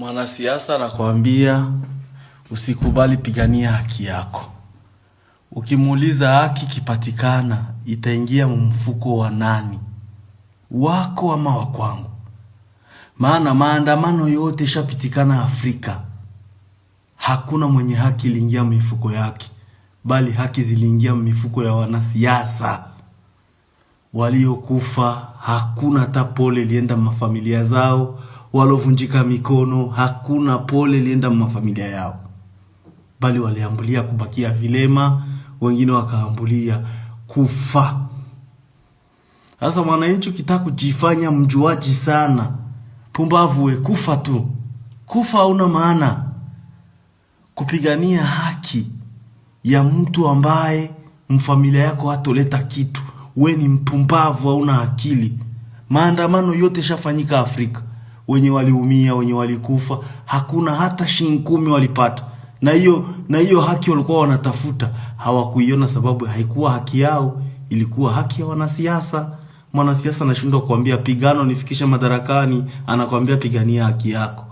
Mwanasiasa anakwambia usikubali, pigania haki yako. Ukimuuliza haki ikipatikana itaingia mfuko wa nani, wako ama wa kwangu? Maana maandamano yote ishapitikana Afrika, hakuna mwenye haki iliingia mifuko yake, bali haki ziliingia mifuko ya wanasiasa waliokufa. Hakuna hata pole ilienda mafamilia zao, walovunjika mikono, hakuna pole ilienda mafamilia yao, bali waliambulia kubakia vilema, wengine wakaambulia kufa. Sasa mwananchi ukitaka kujifanya mjuaji sana, pumbavu we, kufa tu, kufa hauna maana. Kupigania haki ya mtu ambaye mfamilia yako hatoleta kitu, we ni mpumbavu, hauna akili. Maandamano yote shafanyika Afrika, wenye waliumia, wenye walikufa, hakuna hata shilingi 10 walipata. Na hiyo haki walikuwa wanatafuta hawakuiona, sababu haikuwa haki yao, ilikuwa haki ya wanasiasa. Mwanasiasa anashindwa kuambia pigano nifikishe madarakani, anakwambia pigania haki yako.